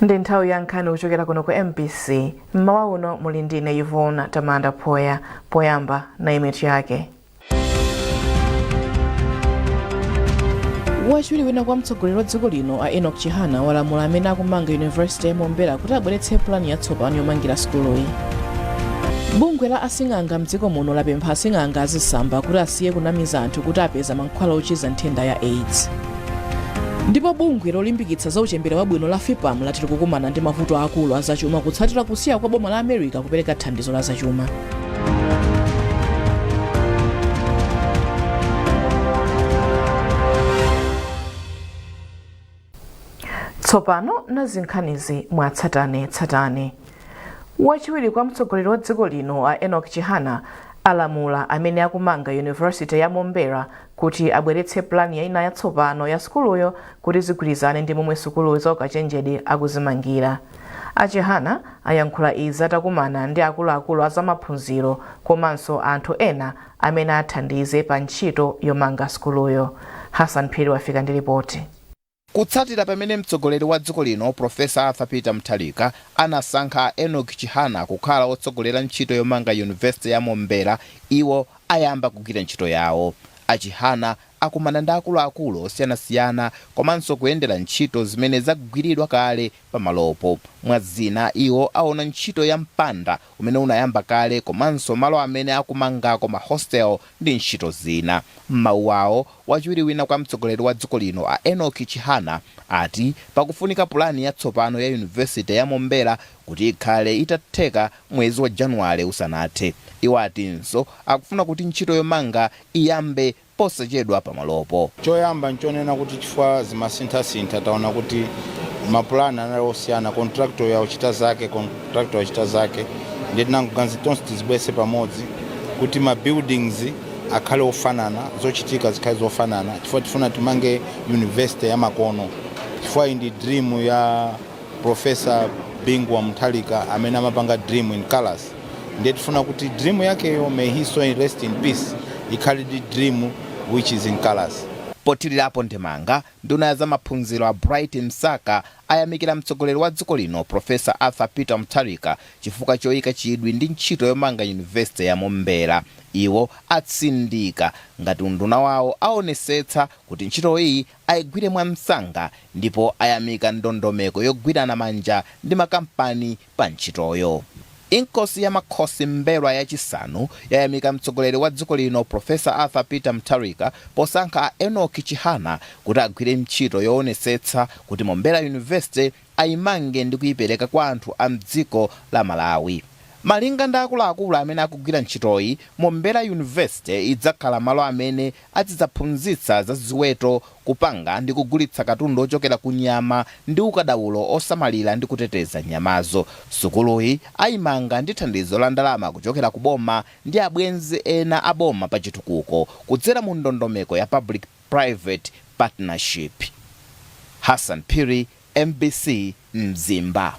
Ndi nthawi ya nkhani kuchokera kuno ku MBC. Mmawa uno muli ndine Yvonne Tamanda Poya. Poyamba nayi mitu yake. Wachiwiri wina kwa mtsogoleri wa dziko lino a Enoch Chihana walamula amene akumanga University ya Mombera kuti abweretse pulani yatsopano yomangira sukuluyi. Bungwe la asing'anga mdziko muno lapempha asing'anga azitsamba kuti asiye kunamiza anthu kuti apeza mankhwala ochiza nthenda ya AIDS. Ndipo bungwe lolimbikitsa za uchembere wabwino la FPAM lati likukumana ndi mavuto aakulu azachuma kutsatira kusiya kwa boma la America kupereka thandizo la zachuma. Tsopano nazi nkhanizi mwatsatanetsatane. Wachiwiri kwa mtsogoleri wa dziko lino a Enoch Chihana alamula amene akumanga University ya Mombera kuti abweretse pulani ina yatsopano ya sukuluyo kuti zigwirizane ndi momwe sukulu za ukachenjede akuzimangira. A Chihana ayankhula izi atakumana ndi akuluakulu a zamaphunziro komanso anthu ena amene athandize pa ntchito yomanga sukuluyo. Hassan Phiri wafika ndi lipoti. Kutsatira pamene mtsogoleri wa dziko lino Professor Arthur Peter Mutharika anasankha a Enoch Chihana kukhala otsogolera ntchito yomanga University ya Mombera, iwo ayamba kugwira ntchito yawo. A Chihana akumana ndi akuluakulu osiyanasiyana komanso kuyendera ntchito zimene zagwiridwa kale pamalopo. Mwa zina, iwo aona ntchito ya mpanda umene unayamba kale komanso malo amene akumangako ma hostel ndi ntchito zina. M'mawu awo, wachiwiri wina kwa mtsogoleri wa dziko lino a Enoch Chihana ati pakufunika pulani yatsopano ya University ya Mombera kuti ikhale itatheka mwezi wa Januwale usanathe. Iwo atinso akufuna kuti ntchito yomanga iyambe posachedwa pamalopo. Choyamba nchonena kuti chifukwa zimasinthasintha, taona kuti mapulani anali osiyana, contractor yauchita zake, contractor wachita zake, ndiye tinangoganiza tonse tizibweretse pamodzi kuti ma buildings akhale ofanana, zochitika zikhale zofanana, chifukwa tifuna timange university ya makono, chifukwa iyi ndi dream ya Professor Bingu wa Mutharika amene amapanga dream in colors. Ndiye tifuna kuti dream yakeyo, may his soul rest in peace, ikhale ndi dream which is in colors. Pothirirapo ndemanga, nduna ya zamaphunziro a Bright Msaka ayamikira mtsogoleri wa dziko lino Professor Arthur Peter Mutharika chifukwa choyika chidwi ndi ntchito yomanga University ya Mombera. Iwo atsindika ngati unduna wawo aonesetsa kuti ntchitoyi ayigwire mwamsanga ndipo ayamika ndondomeko yogwirana manja ndi makampani pa ntchitoyo. Inkosi ya Makhosi M'mbelwa yachisanu yayamika mtsogoleri wa dziko lino Professor Arthur Peter Mutharika posankha a Enoch Chihana kuti agwire ntchito yowonesetsa kuti Mombera University ayimange ndi kuyipereka kwa anthu a mdziko la Malawi. Malinga ndi akuluakulu amene akugwira ntchitoyi, Mombera University idzakhala malo amene azidzaphunzitsa za ziweto, kupanga ndi kugulitsa katundu ochokera ku nyama ndi ukadaulo osamalira ndi kuteteza nyamazo. Sukuluyi ayimanga ndi thandizo la ndalama kuchokera ku boma ndi abwenzi ena a boma pa chitukuko kudzera mu ndondomeko ya Public Private Partnership. Hassan Phiri, MBC, Mzimba.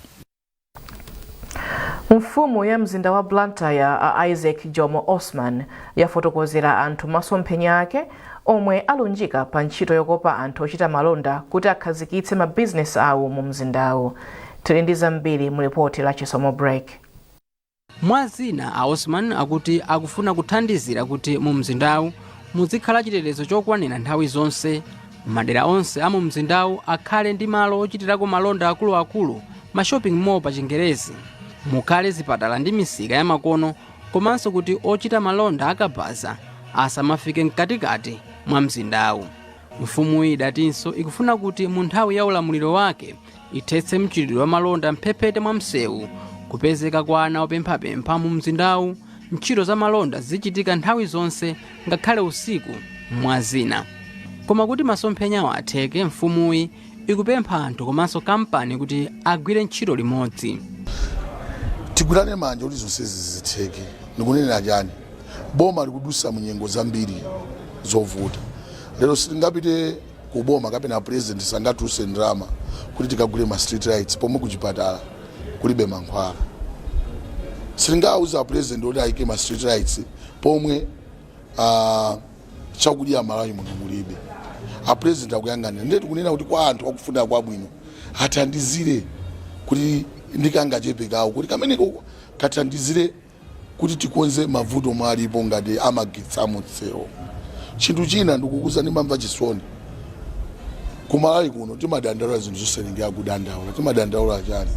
Mfumu ya mzinda wa Blantyre a Isaac Jomo Osman yafotokozera anthu masomphenya ake omwe alunjika pa ntchito yokopa anthu ochita malonda kuti akhazikitse mabizinesi awo mu mzindawu. Tili ndi zambiri mu lipoti la Chisomo Break. Mwa zina, a Osman akuti akufuna kuthandizira kuti mu mzindawu muzikhala chitetezo chokwanira nthawi zonse, madera onse a mu mzindawu akhale ndi malo ochitirako malonda akuluakulu, ma shopping mall pa Chingerezi, mukhale zipatala ndi misika ya makono komanso kuti ochita malonda akabaza asamafike mkatikati mwa mzindawu. Mfumuyi idatinso ikufuna kuti mu nthawi ya ulamuliro wake ithetse mchitidwe wa malonda mphepete mwa msewu, kupezeka kwa ana opemphapempha mu mzindawu, ntchito za malonda zichitika nthawi zonse ngakhale usiku, mwa zina. Koma kuti masomphenyawo atheke, mfumuyi ikupempha anthu komanso kampani kuti agwire ntchito limodzi. Tigwirane manja kuti zonsezi zitheke. Ndikunenera chani? Boma likudusa mu nyengo zambiri zovuta. Lero sitingapite ku boma kapena president sangatuluse ndalama kuti tikagule ma street lights pomwe kuchipatala kulibe mankhwala. Sitingawuza president kuti ayike ma street lights pomwe chakudya Malawi muno mulibe. A president akuyang'anira, ndiye tikunena kuti kwa anthu akufuna kwabwino athandizire Kuti ndikangachepekawo kuti kameneko kathandizire kuti tikonze mavuto omwe alipo ngati amagetsi amutsewo. Chinthu china ndikukuza, ndimamva chisoni kumalawi kuno timadandaula zinthu zosalengera kudandaula. Timadandaula chani?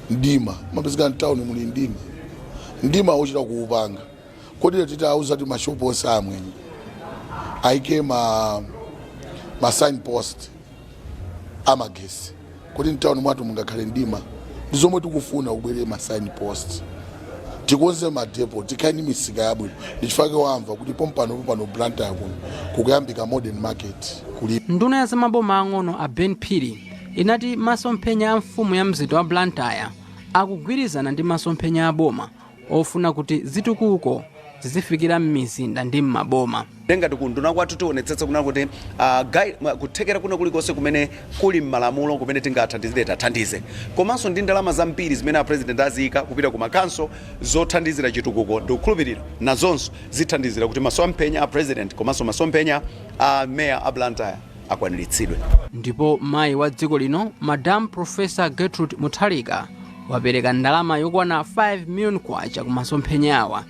Mdima mapezeka mtawuni, muli mdima, mdima wochita kuupanga. Kodi titauza ti mashopu onse amwenye ayike ma signpost amagesi, kuti mtawuni mwathu mungakhale mdima? Ndi zomwe tikufuna, kubwere ma signpost, tikonze madepo, tikhale ndi misika yabwino. Ndichifukwa wamva kuti pompano pompano Blantyre kuno kukuyambika modern market kuli. Nduna ya zamaboma ang'ono a Ben Phiri inati masomphenya a mfumu ya mzinda wa Blantyre akugwirizana ndi masomphenya a boma ofuna kuti zitukuko zizifikira m'mizinda ndi m'maboma. Ngati kunduna kwathu tionetsetsa kuna kuti kuthekera kuna kulikonse kumene kuli m'malamulo kumene tingathandizire, tathandize, komanso ndi ndalama zambiri zimene a President aziyika kupita ku makanso zothandizira chitukuko, ndikukhulupirira nazonso zithandizira kuti masomphenya a President komanso masomphenya a Mayor a Blantyre akwaniritsidwe. Ndipo mayi wa dziko lino, Madam Professor Gertrude Mutharika, wapereka ndalama yokwana 5 million kwacha ku masomphenyawa.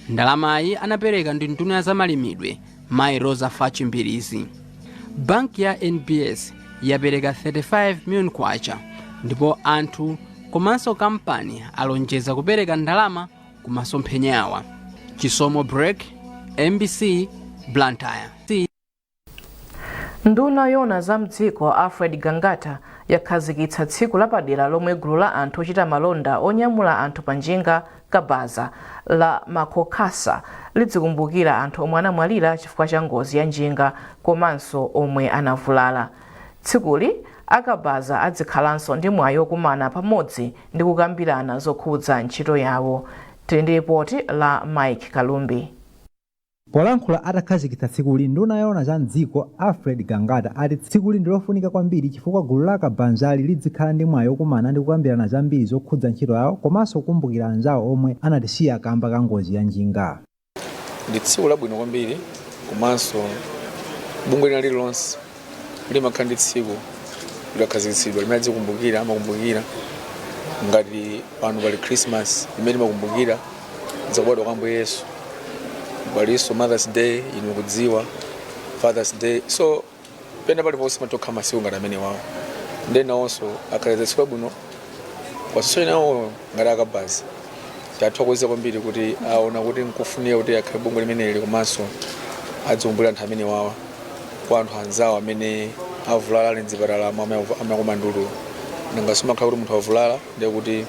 Ndalamayi anapereka ndi nduna ya zamalimidwe, Mayi Rosa Fatch Mbilizi. Banki ya NBS yapereka 35 million kwacha, ndipo anthu komanso kampani alonjeza kupereka ndalama ku masomphenyawa. Chisomo Break, MBC, Blantyre. Nduna yoona za mdziko Alfred Gangata yakhazikitsa tsiku lapadera lomwe gulu la anthu ochita malonda onyamula anthu pa njinga kabaza la Makokasa lidzikumbukira anthu omwe anamwalira chifukwa cha ngozi ya njinga komanso omwe anavulala. Tsikuli akabaza adzikhalanso ndi mwayi okumana pamodzi ndi kukambirana zokhudza ntchito yawo. Tili ndi ripoti la Mike Kalumbi. Polankhula atakhazikitsa tsikuli, nduna yoona za mdziko Alfred Gangata ati tsikuli ndi lofunika kwambiri chifukwa gulu la kabanzali lidzikhala ndi mwayi okumana ndi kukambirana zambiri zokhudza ntchito yawo komanso kukumbukira anzawo omwe anatisiya kamba ka ngozi ya njinga. Ndi tsiku labwino kwambiri, komanso bungwe lina lililonse limakhala ndi tsiku likakhazikitsidwa limene adzikumbukira, amakumbukira. Ngati pano pali Christmas limene limakumbukira zakubadwa kwa Ambuye Yesu, palinso Mother's Day, inu kudziwa, Father's Day, so pena paliponse matokha masiku ngati amene wawo. Ndi nawonso akhalitsa tsiku labwino kwasosoyi nawo. Ngati akabaza, tathokoza kwambiri kuti aona kuti nkufunika kuti akhale bungwe limeneli, komanso adzikumbukira anthu amene wawa kwa anthu anzawo amene avulala ali mzipatalamo, amakoma ndululo. Nanga simakhala kuti munthu avulala, ndiye kuti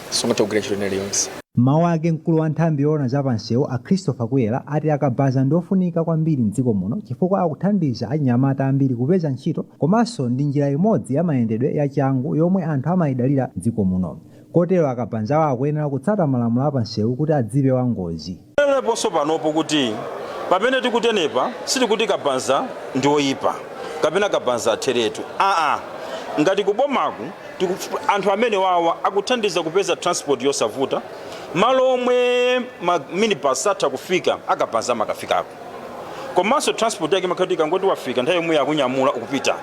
sungathe kugwira ntchito ina iliyonse. Mawu ake, mkulu wa nthambi yoona za pansewu a Christopher Kuyera ati akabaza ndi ofunika kwambiri mdziko muno chifukwa akuthandiza achinyamata ambiri kupeza ntchito, komanso ndi njira imodzi ya mayendedwe yachangu yomwe anthu amayidalira mdziko muno. Kotero akabanzawo akuyenera kutsata malamulo apansewu kuti adzipewa ngozi. Leponso panopo kuti pamene tikutenepa, sitikuti kabanza ndi oyipa kapena kabanza atheretu, aa. Ngati kubomaku anthu amene wawa akuthandiza kupeza transport yosavuta, malo omwe ma minibus atha kufika, akabanza amakafikako. Komanso transport yake imakhala kuti ikangoti wafika, nthawi yomwe akunyamula ukupita.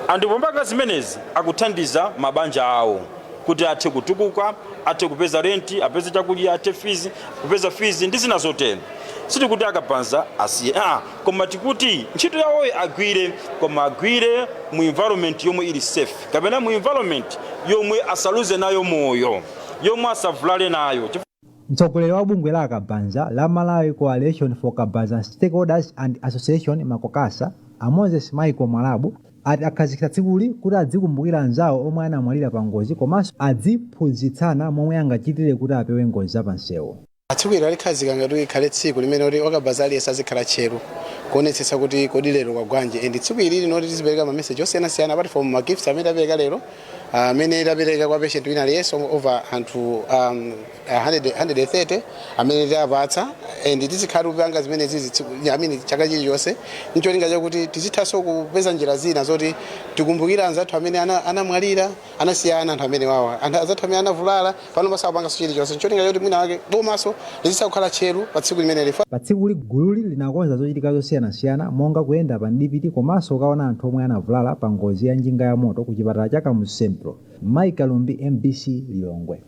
Anthu pompanga zimenezi akuthandiza mabanja awo kuti athe kutukuka, athe kupeza renti, apeze chakudya, athe fees, kupeza fees ndi zina zotero. Sitikuti akabanza asiye, ah, koma tikuti ntchito yawoyo agwire, koma agwire mu environment yomwe ili safe kapena mu environment yomwe asaluze nayo moyo, yomwe asavulale nayo. Mtsogoleri wa bungwe la akabanza la Malawi Coalition for Kabaza Stakeholders and Association, Makokasa, a Moses Michael Mwalabu ati akhazikitsa tsikuli kuti adzikumbukira anzawo omwe anamwalira pa ngozi, komanso adziphunzitsana momwe angachitire kuti apewe ngozi zapansewu. Tsiku ili alikhazika ngati likhale tsiku limene kuti wakabaza aliyense azikhala tcheru kuonetsetsa kuti kodi lero kwagwanji. And tsiku ili linoti tizipereka ma message osiyanasiyana apart from ma gifts amene tapereka lero, amene tapereka kwa patient wina aliyense, over anthu 100, 130 amene tawapatsa. And tizikhala tikupanga zimene zizi tsiku, I mean, chaka chilichonse, ncholinga chakuti tizithanso kupeza njira zina zoti tikumbukire anzathu amene anamwalira, anasiyana anthu amene wawa, anthu anzathu amene anavulala, pano pasapanganso chilichonse, ncholinga chakuti mwina wake bomaso. So lizitha kukhala tcheru pa tsiku limeneli. Pa tsikuli, gululi linakonza zochitika zosiyanasiyana monga kuyenda pa mdipiti komanso kukaona anthu omwe anavulala pa ngozi ya njinga ya moto ku chipatala cha Kamuzu Central. Mike Kalumbi, MBC, Lilongwe.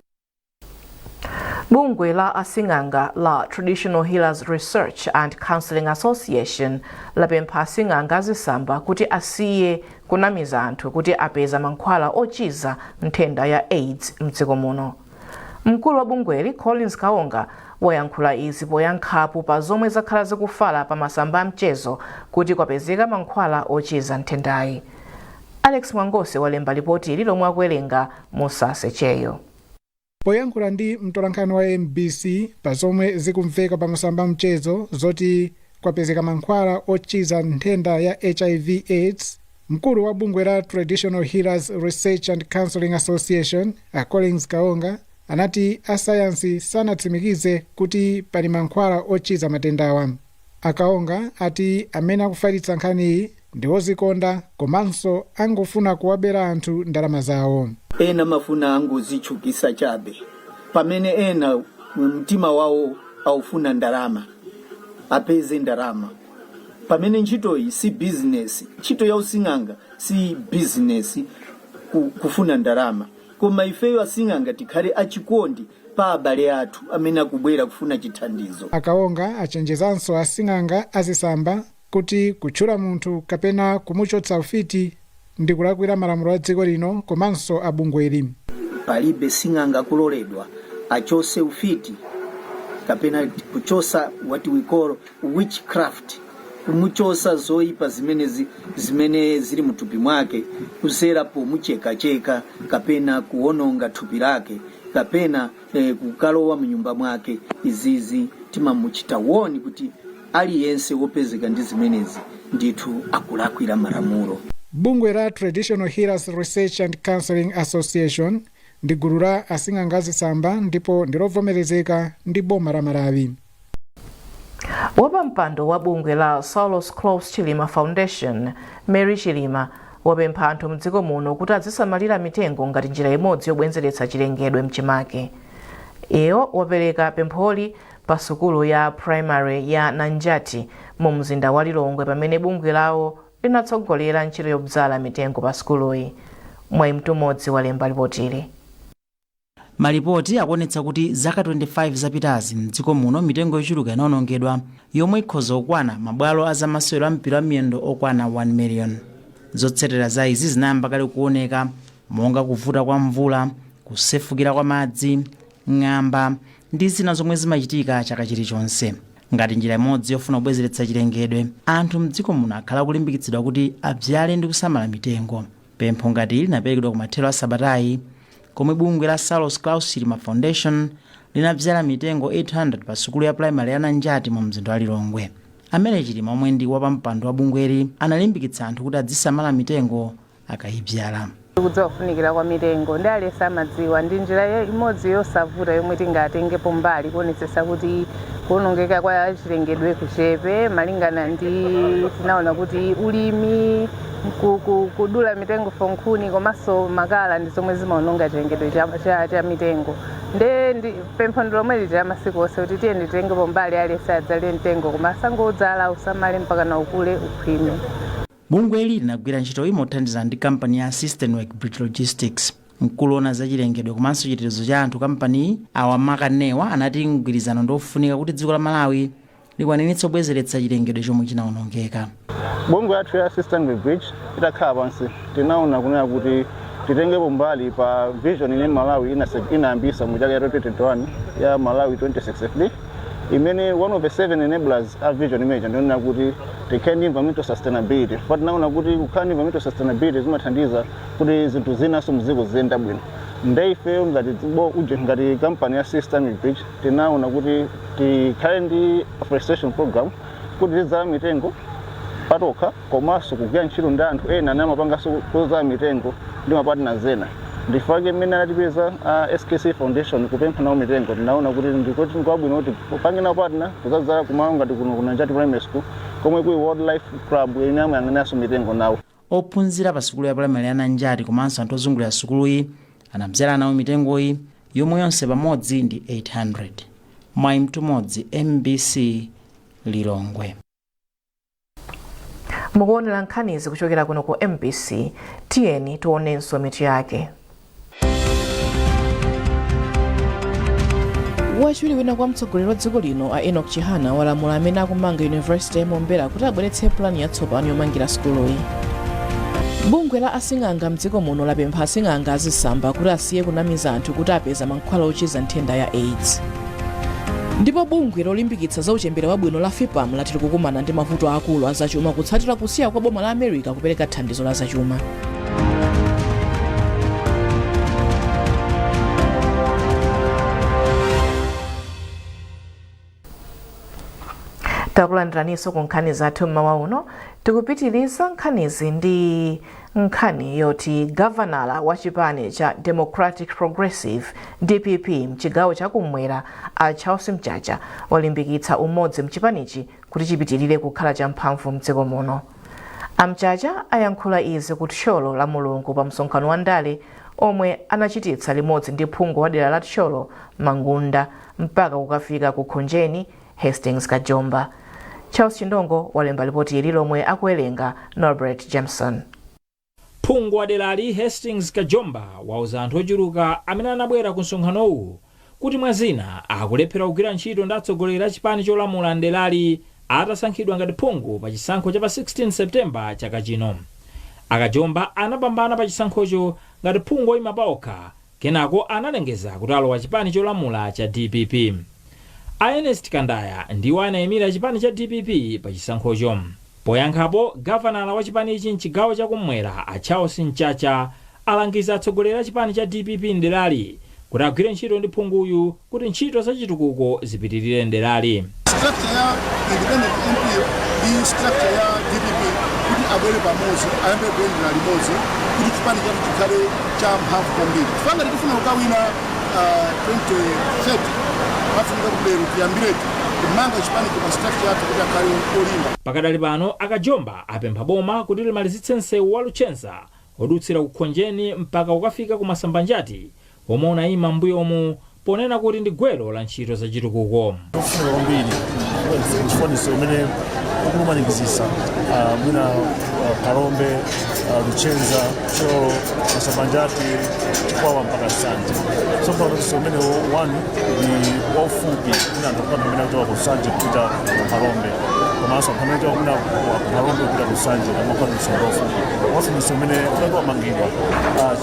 Bungwe la asing'anga la Traditional Healers Research and Counseling Association lapempha asing'anga azisamba kuti asiye kunamiza anthu kuti apeza mankhwala ochiza nthenda ya AIDS mdziko muno. Mkulu wa bungweli, Collins Kaonga, wayankhula izi poyankhapo pa zomwe zakhala zikufala pa masamba a mchezo kuti kwapezeka mankhwala ochiza nthendayi. Alex Mwangose walemba lipoti ili lomwe akuwerenga Musase Cheyo. Poyankhula ndi mtolankhani wa MBC pa zomwe zikumveka pa masamba mchezo zoti kwapezeka mankhwala ochiza nthenda ya HIV AIDS, mkulu wa bungwe la Traditional Healers Research and Counseling Association, a Collins Kaonga, anati asayansi sanatsimikize kuti pali mankhwala ochiza matendawa. Akaonga ati amene akufalitsa nkhaniyi ndi ozikonda komanso angofuna kuwabera anthu ndalama zawo. Ena mafuna angozitchukisa chabe, pamene ena mtima wawo aufuna ndalama, apeze ndalama, pamene ntchitoyi si bizinesi. Ntchito ya using'anga si bizinesi kufuna ndalama, koma ifeyo asing'anga tikhale achikondi pa abale athu amene akubwera kufuna chithandizo. Akaonga achenjezanso asing'anga azisamba kuti kutchula munthu kapena kumuchotsa ufiti ndi kulakwira malamulo a dziko lino komanso abungweli. Palibe sing'anga kuloledwa achose ufiti kapena kuchosa what we call witchcraft, kumuchosa zoyipa zimene zili muthupi mwake kuzera pomuchekacheka kapena kuwononga thupi lake kapena kukalowa munyumba mwake. Izizi timamuchita warn kuti aliyense wopezeka ndi zimenezi ndithu akulakwira malamulo. Bungwe la Traditional Healers Research and Counseling Association ndi gulu la asing'anga azisamba ndipo ndilovomerezeka ndi boma la Malawi. Wapampando wa bungwe la Saulos Klaus Chilima Foundation, Mary Chilima, wapempha anthu mdziko muno kuti azisamalira mitengo ngati njira imodzi yobwezeretsa chilengedwe mchimake. Iyo wapereka pempholi pa sukulu ya primary ya Nanjati mu mzinda wa Lilongwe pamene bungwe lawo linatsogolera ntchito yodzala mitengo pa sukuluyi. Mwayi Mtumodzi walemba lipotili. Malipoti akuonetsa kuti zaka 25 zapitazi mdziko muno mitengo yochuluka inawonongedwa yomwe ikhoza kukwana mabwalo a zamasewero a mpira wa miyendo okwana 1 million. Zotsatira za izi zinayamba kale kuoneka, monga kuvuta kwa mvula, kusefukira kwa madzi, ng'amba ndi zina zomwe zimachitika chaka chilichonse. Ngati njira imodzi yofuna kubwezeretsa chilengedwe, anthu mdziko muno akhala akulimbikitsidwa kuti abzale ndi kusamala mitengo. Pempho ngati ili linaperekedwa kumathero a sabatayi komwe bungwe la Saulos Klaus Chilima Foundation linabzala mitengo 800 pa sukulu ya primary ya Nanjati mu mzinda wa Lilongwe. Amene Chilima, omwe ndi wapampando wa bungweli, analimbikitsa anthu kuti azisamala mitengo akayibyala. Kudziwa kufunikira kwa mitengo ndi aliyense amadziwa, ndi njira imodzi yosavuta yomwe tingatengepo mbali kuonetsetsa kuti kuwonongeka kwa chilengedwe kuchepe, malingana ndi tinaona kuti ulimi, kudula mitengo for nkhuni komanso makala ndi zomwe zimaononga chilengedwe cha mitengo. Nde ndi pempho ndi lomwe lija masiku onse kuti tiye nditengepo mbali, aliyense adzale mtengo, koma asangodzala, usamale mpaka na ukule, ukhwime. Bungweli linagwira ntchitoyi mothandizana ndi kampani ya Systemwork Bridge Logistics. Mkulu woona zachilengedwe komanso chitetezo cha anthu kampaniyi, Awamakanewa, anati mgwirizano ndi ofunika kuti dziko la Malawi likwaniritse kubwezeretsa chilengedwe chomwe chinawonongeka. Bungwe yathu ya System Bridge itakhala pansi, tinaona kunena kuti titengepo mbali pa vision imene Malawi inayambisa mu chaka cha 2021 ya Malawi 2063, imene one of the seven enablers a vision imeneja ndionena kuti tikhale ndi environmental sustainability. Fa tinaona kuti kukhala ndi environmental sustainability zimathandiza kuti zinthu zinanso mdziko ziyenda bwino. Nde ifeyo ngati uje ngati kampani ya Systemic Bridge tinaona kuti tikhale ndi afforestation program kuti tidzala mitengo patokha komanso kugwira ntchito ndi anthu ena amene amapanganso kudzala mitengo ndi mapartners ena. Ndifake mmene anatipeza a SKC Foundation kupempha nawo mitengo, tinaona kuti ndikuti ndikwabwino kuti kupange nawo partner kudzadzala kumalo ngati kuno ku Nanjati Primary School komwe kuli Wildlife Club imene amayang'aniranso mitengo nawo. Ophunzira pa sukulu ya primary ya Nanjati komanso anthu ozungulira sukuluyi anabzala nawo mitengoyi yomwe yonse pamodzi ndi 800. Mwayi Mtumodzi, MBC, Lilongwe. Mukuonera nkhanizi kuchokera kuno ku MBC. Tiyeni tionenso mitu yake. Wachiwiri wina kwa mtsogoleri wa dziko lino a Enoch Chihana walamula amene akumanga University ya Mombera kuti abweretse pulani yatsopano yomangira sukuluyi. Bungwe la asing'anga mdziko muno lapempha asing'anga azitsamba kuti asiye kunamiza anthu kuti apeza mankhwala ochiza nthenda ya AIDS. Ndipo bungwe lolimbikitsa za uchembere wabwino la FPAM lati likukumana ndi mavuto aakulu azachuma kutsatira kusiya kwa boma la America kupereka thandizo la zachuma. Takulandiraninso ku nkhani zathu mmawa uno. Tikupitiriza nkhanizi ndi nkhani yoti gavanala wa chipani cha Democratic Progressive, DPP, mchigawo chakumwera a Charles Mchacha walimbikitsa umodzi mchipanichi kuti chipitirire kukhala champhamvu mdziko muno. A Mchacha ayankhula izi ku Thyolo la Mulungu pa msonkhano wa ndale omwe anachititsa limodzi ndi phungu wa dera la Thyolo Mangunda mpaka kukafika ku Khonjeni, Hastings Kajomba. Charles Chindongo walemba lipoti ili lomwe akuwerenga Norbert Jameson. Phungu wa derali Hastings Kajomba wauza anthu ochuluka amene anabwera ku msonkhanowu kuti mwa zina akulephera kugwira ntchito ndi atsogoleri a chipani cholamula mderali atasankhidwa ngati phungu pa chisankho cha pa 16 September chaka chino. A Kajomba anapambana pa chisankhocho ngati phungu oyima paokha Kenako analengeza kuti alowa chipani cholamula cha dpp. A Ernest Kandaya ndiwo anaimira chipani cha dpp pa chisankhocho. Poyankhapo, gavanala wa chipanichi mchigawo cha kummwera a Charles Mchacha alangiza atsogoleri a chipani cha dpp mderali kuti agwire ntchito ndi phunguyu kuti ntchito za chitukuko zipitirire mderali. Structure ya independent MP ndi structure ya DPP kuti abwere pamodzi, ayambe kuyendera limodzi kuti chipani chathu chikhale cha mphamvu kwambiri, chifukwa ngati tifuna kukawina 2030 pafunika kuti lero tiyambiretu kumanga chipani koma structure yathu kuti akhale olimba. Pakadali pano, a Kajomba apempha boma kuti limalizitse msewu wa Luchenza odutsira ku Khonjeni mpaka kukafika ku Masambanjati womwe unayima m'mbuyomu ponena kuti ndi gwero la ntchito za chitukuko. Ofunika kwambiri chifukwa ndi msewu umene ukulumanikizisa mwina Phalombe, Luchenza, Thyolo, Masambanjati, Chikwawa mpaka Nsanje. So pano msewu umene one ndi waufupi, mwina anthu akupanga amene akuchoka ku Nsanje kupita ku Phalombe komanso anthu amene akuchoka mwina ku Phalombe kupita ku Nsanje amakhala msewu waufupi, komanso ndi msewu umene utati wamangidwa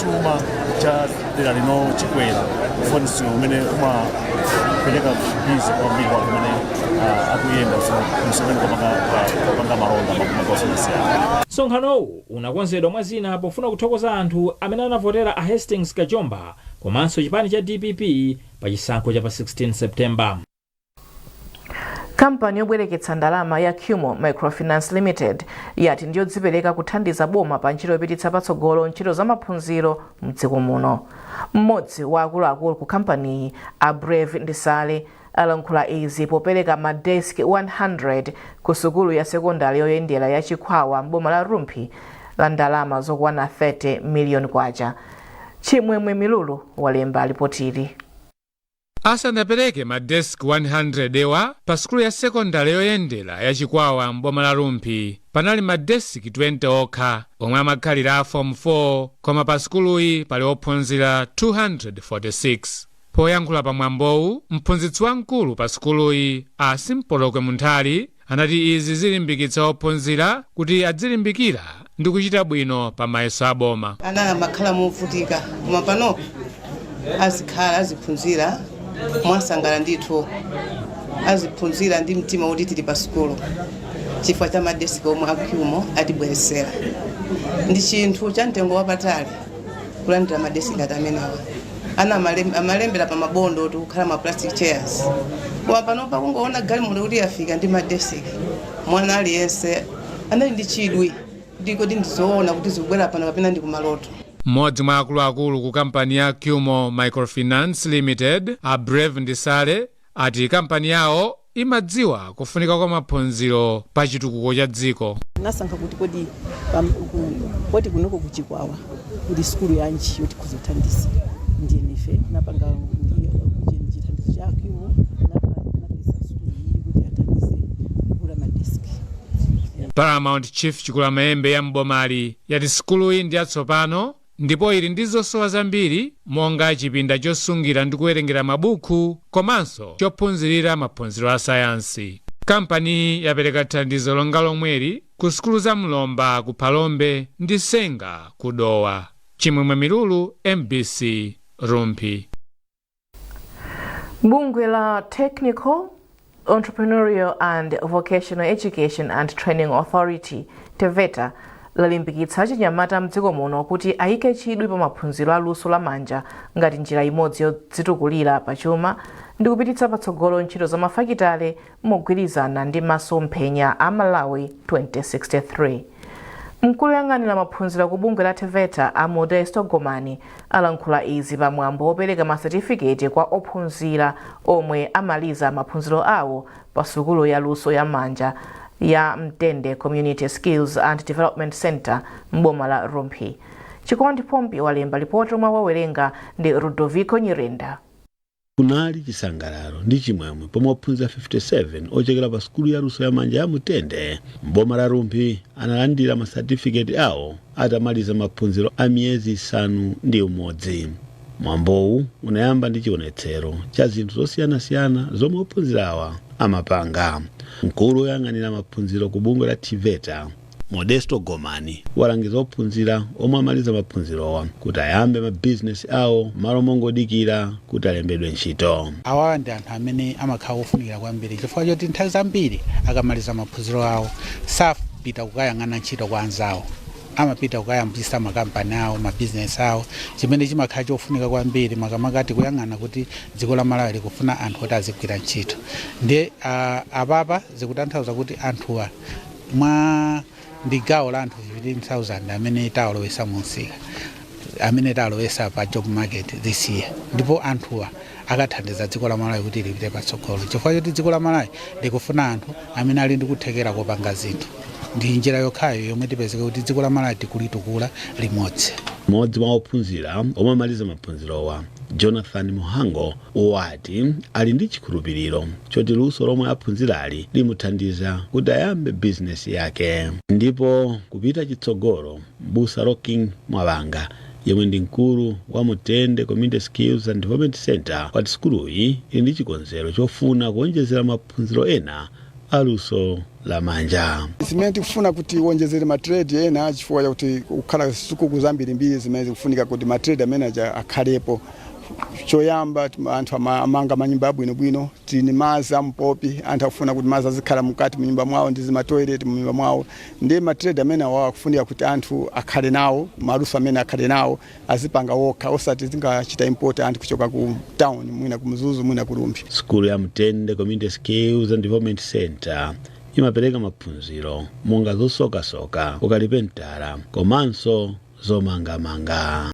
chuma cha dera lino chikwera chifukwa ndi msewu umene umapereka busy kwambiri kwa anthu amene akuyenda msewu umene kupanga malonda makumaka osiyanasiyana. Msonkhanowu unakonzedwa mwa zina pofuna kuthokoza anthu amene anavotera a Hastings Kajomba komanso chipani cha dpp pa chisankho cha pa 16 September. Kampani yobwereketsa ndalama ya Cumo Microfinance Limited yati ndiyodzipereka kuthandiza boma pa ntchito yopititsa patsogolo ntchito za maphunziro mdziko muno. Mmodzi wa akuluakulu ku kampaniyi, a Brave Ndisale, alankhula izi popereka ma desk 100 ku sukulu ya sekondale yoyendera ya Chikhwawa m'boma la Rumphi la ndalama zokwana 30 miliyoni kwacha. Chimwemwe Milulu walemba lipotili. Asanapereke ma desk 100 wa pa sukulu ya sekondale yoyendera ya Chikwawa m'boma la Rumphi, panali ma desk 20 okha omwe amakhalira a form 4, koma pa sukuluyi pali ophunzira 246. Poyankhula pa mwambowu, mphunzitsi wamkulu pa sukuluyi a Simpolokwe Munthali anati izi zilimbikitsa ophunzira kuti adzilimbikira ndi kuchita bwino pa mayeso a boma. Ana amakhala movutika, koma panopa azikhala aziphunzira mwasangala ndithu, aziphunzira ndi mtima woti tili pa sukulu chifukwa cha madesiki omwe a Cumo atibweretsera. Ndi chinthu cha mtengo wapatali kulandira madesiki ngati amenewa. Ana amalembera pa mabondo tikukhala ma plastic chairs, koma panopa kungoona galimoto kuti yafika ndi madesiki, mwana aliyense anali ndi chidwi kuti kodi ndizoona kuti zikubwera pano kapena ndi kumaloto. Mmodzi mwa akuluakulu ku kampani ya Cumo Microfinance Limited, a Brave Ndisale, ati kampani yawo imadziwa kufunika kwa maphunziro pa chitukuko cha dziko. Nasankha kuti kodi poti kunoko kuchikwawa kuli sukulu yanji yoti tikhoza kuthandiza, ndiye ife napanga chithandizo cha Cumo. Paramount Chief Chikulamayembe ya mbomali yati sukuluyi ndi yatsopano ndipo ili ndi zosowa zambiri monga chipinda chosungira ndi kuwerengera mabuku komanso chophunzirira maphunziro a sayansi. Kampani yapereka thandizo longa lomweli ku sukulu za Mlomba ku Phalombe ndi Senga ku Dowa. Chimwemwe Milulu, MBC, Rumphi. Bungwe la Technical, Entrepreneurial and Vocational Education and Training Authority, TEVETA, lalimbikitsa achinyamata mdziko muno kuti ayike chidwi pa maphunziro aluso lamanja ngati njira imodzi yodzitukulira pachuma ndi kupititsa patsogolo ntchito za mafakitale mogwirizana ndi masomphenya a Malawi 2063. Mkulu woyang'anira maphunziro ku bungwe la TEVETA, a Modesto Gomani, alankhula izi pamwambo wopereka masatifiketi kwa ophunzira omwe amaliza maphunziro awo pa sukulu ya luso ya manja ya Mtende Community Skills and Development Center m'boma la Rumphi. Chikondi Pompi walemba ripoti lomwe wawerenga ndi Ludovico Nyirenda. Kunali chisangalalo ndi chimwemwe pomwe ophunzira 57 ochokera pa sukulu ya luso yamanja ya Mutende mboma la Rumphi analandira masatifiketi awo atamaliza maphunziro a miyezi 6. Mwambowu unayamba ndi chionetsero cha zinthu zosiyanasiyana zomwe ophunzirawa amapanga. Mkulu woyang'anira maphunziro ku bungwe la TEVETA, Modesto Gomani, walangiza ophunzira omwe amaliza maphunzirowa kuti ayambe mabizinesi awo malo mongodikira kuti alembedwe ntchito. Awawa ndi anthu amene amakhala ofunikira kwambiri chifukwa choti nthawi zambiri akamaliza maphunziro awo sapita kukayang'ana ntchito kwa anzawo, amapita kukayambisa makampani awo, mabizinesi awo, chimene chimakhala chofunika kwambiri makamaka tikuyang'ana kuti dziko la Malawi likufuna anthu oti azigwira ntchito. Ndiye apapa zikutanthauza kuti anthuwa mwa ndi gawo la anthu 15,000 amene tawalowesa mu msika, amene talowesa pa job market this year, ndipo anthuwa akathandiza dziko la Malawi kuti lipite patsogolo chifukwa choti dziko la Malawi likufuna anthu amene ali ndi kuthekera kopanga zinthu. Ndi njira yokhayo yomwe tipezeke kuti dziko la Malawi tikulitukula limodzi. Mmodzi mwa ophunzira omwe amaliza maphunzirowa, Jonathan Muhango, wati ali ndi chikhulupiriro choti luso lomwe aphunzirali limuthandiza kuti ayambe bizinesi yake. Ndipo kupita chitsogolo, Mbusa Rocking Mwabanga, yemwe ndi mkulu wa Mutende Community Skills and Development Center, wati sukuluyi ili ndi chikonzero chofuna kuonjezera maphunziro ena aluso lamanja. Zimene tikufuna kuti wonjezere ma trade ena chifukwa chakuti kukhala sukulu zambirimbiri zimene zikufunika kuti ma trade amene aja akhalepo. Choyamba, anthu amanga manyumba abwinobwino, tili madzi ampopi, anthu akufuna kuti madzi azikhala mukati munyumba mwawo ndi zima toilet munyumba mwawo. Ndi ma trade amene awawa akufunika kuti anthu akhale nawo maluso amene akhale nawo, azipanga wokha, osati zingachita import anthu kuchoka ku town, mwina ku Mzuzu, mwina ku Rumphi. Sukulu ya Mtende Community Skills and Development Center imapereka maphunziro monga zosokasoka, ukalipentala komanso zomangamanga.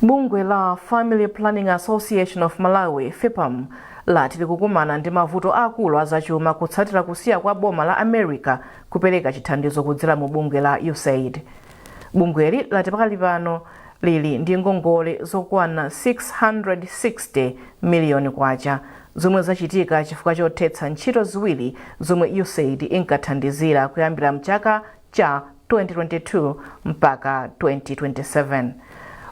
Bungwe la Family Planning Association of Malawi, FPAM, lati likukumana ndi mavuto akulu azachuma kutsatira kusiya kwa boma la America kupereka chithandizo kudzera mu bungwe la USAID. Bungweli lati pakali pano lili ndi ngongole zokwana 660 miliyoni kwacha zomwe zachitika chifukwa chothetsa ntchito ziwiri zomwe USAID inkathandizira kuyambira mchaka cha 2022 mpaka 2027.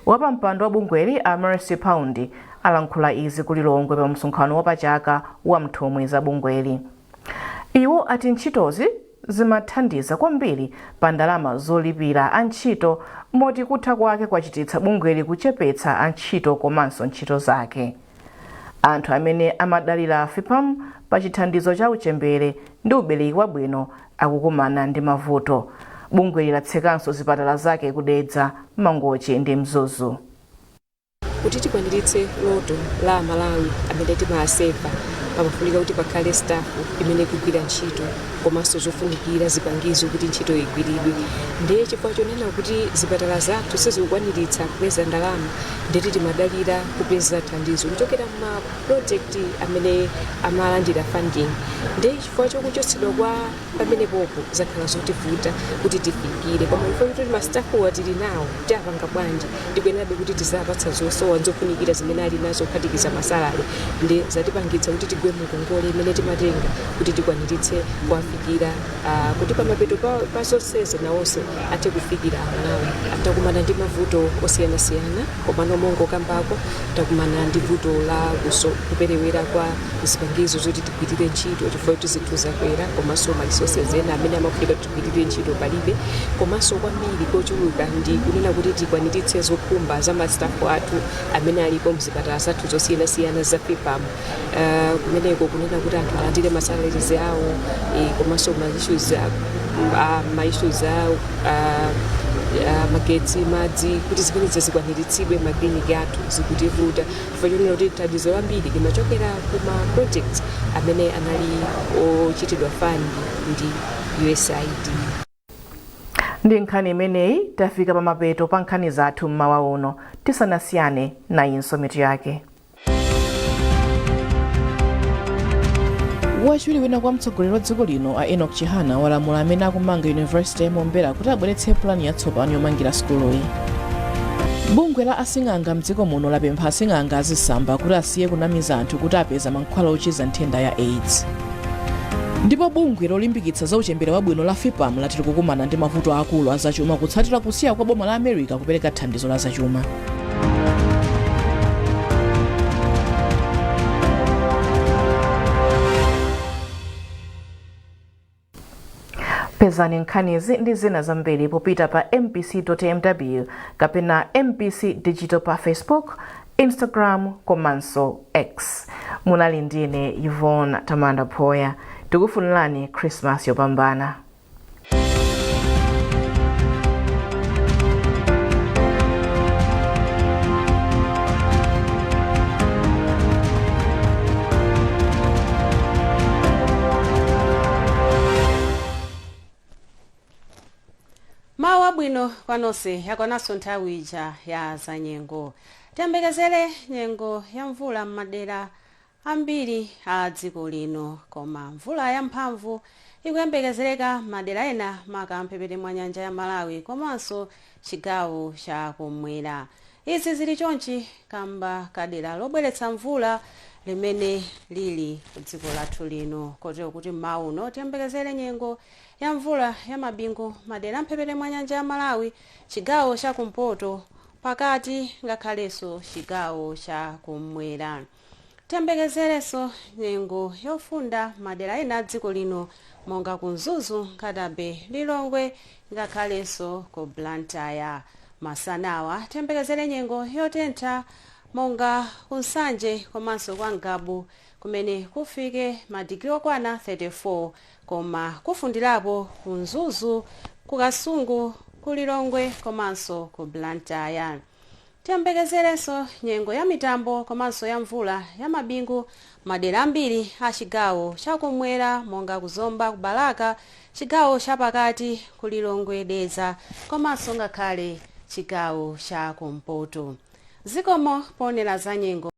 Wapampando wa bungweli, a Mercy Paundi, alankhula izi ku Lilongwe pa msonkhano wapachaka wa nthumwi za bungweli. Iwo ati ntchitozi zimathandiza kwambiri pa ndalama zolipira antchito, moti kutha kwake kwachititsa bungweli kuchepetsa antchito komanso ntchito zake. Anthu amene amadalira FPAM pa chithandizo cha uchembere ndi ubereki wabwino akukumana ndi mavuto. Bungweli latsekanso zipatala zake ku Dedza, Mangochi ndi Mzuzu. Kuti tikwaniritse loto la Amalawi amene timaaseva, pamafunika kuti pakhale staff imene ikugwira ntchito komanso zofunikira, zipangizo kuti ntchito igwiridwe. Ndiye chifukwa chonena kuti zipatala zathu sizikukwaniritsa kupeza ndalama, ndeti timadalira kupeza thandizo kuchokera ma project amene amalandira funding. Ndiye chifukwa chokuchotsedwa kwa pamenepopo zakhala zotivuta kuti tifikire. Koma chifukwa choti ma staff tili nawo, tiapanga bwanji? Tikuyenerabe kuti tizapatsa zosowa zofunikira zimene ali nazo, kuphatikiza ma salary. Ndi zatipangitsa kuti tigwire tigwe mukongole imene timatenga kuti tikwaniritse kuwafikira, kuti pamapeto pa zonsezi nawonso athe kufikira Amalawi. Takumana ndi mavuto osiyanasiyana, komano mongokambako, takumana ndi vuto la kuperewera kwa zipangizo zoti tigwirire ntchito, chifukwa kuti zinthu zakwera, komanso ma resources ena amene amafunika kuti tigwirire ntchito palibe. Komanso kwambiri kochuluka ndi kunena kuti tikwaniritse zokhumba za ma staff athu amene alipo mzipatala zathu zosiyanasiyana za FPAM, kumeneko kunena kuti anthu alandire ma salaries awo, komanso ma issues a magetsi, madzi, kuti zimenezi zikwaniritsidwe makliniki athu zikutivuta, chifukwa chonena kuti thandizo lambiri limachokera kuma projects amene anali ochitidwa fund ndi USAID. Ndi nkhani imeneyi tafika pamapeto pa nkhani zathu mmawa uno. Tisanasiyane, nayinso mitu yake. Wachiwiri wina kwa mtsogoleri wa dziko lino a Enoch Chihana walamula amene akumanga University ya Mombera kuti abweretse pulani yatsopano yomangira sukuluyi. Bungwe la asing'anga mdziko muno lapempha asing'anga azisamba kuti asiye kunamiza anthu kuti apeza mankhwala ochiza nthenda ya AIDS. Ndipo bungwe lolimbikitsa za uchembere wabwino la FPAM lati likukumana ndi mavuto akulu azachuma kutsatira kusiya kwa boma la America kupereka thandizo la zachuma. Pezani nkhanizi ndi zina zambiri popita pa mbc.mw kapena MBC Digital pa Facebook, Instagram komanso X. Munali ndine Yvonne Tamanda Phoya. Tikufunirani Christmas yopambana. Mawu abwino kwa nonse. Yakwananso nthawi ija ya zanyengo. Tiyembekezere nyengo ya mvula m'madera ambiri a dziko lino, koma mvula yamphamvu ikuyembekezereka madera ena, maka mphepete mwa nyanja ya Malawi komanso chigawo cha kumwera. Izi zili chonchi kamba kadera lobweretsa mvula limene lili ku dziko lathu lino, kotero kuti mmawa uno tiyembekezere nyengo ya mvula ya mabingu madera mphepete mwa nyanja ya Malawi, chigawo cha kumpoto, pakati ngakhalenso chigawo cha kumwera. Tiyembekezerenso nyengo yofunda madera ena a dziko lino, monga ku Mzuzu, Nkhata Bay, Lilongwe ngakhalenso ku Blantyre. Masanawa tiyembekezere nyengo yotentha monga ku Nsanje komanso kwa Ngabu, kumene kufike madigiri okwana 34, koma kufundirapo ku Mzuzu, ku Kasungu, ku Lilongwe komanso ku Blantyre. Tiyembekezerenso nyengo ya mitambo komanso ya mvula ya mabingu madera ambiri a chigawo chakumwera, monga ku Zomba, ku Balaka, chigawo chapakati, ku Lilongwe, Dedza komanso ngakhale chigawo cha kumpoto. Zikomo poonera za nyengo.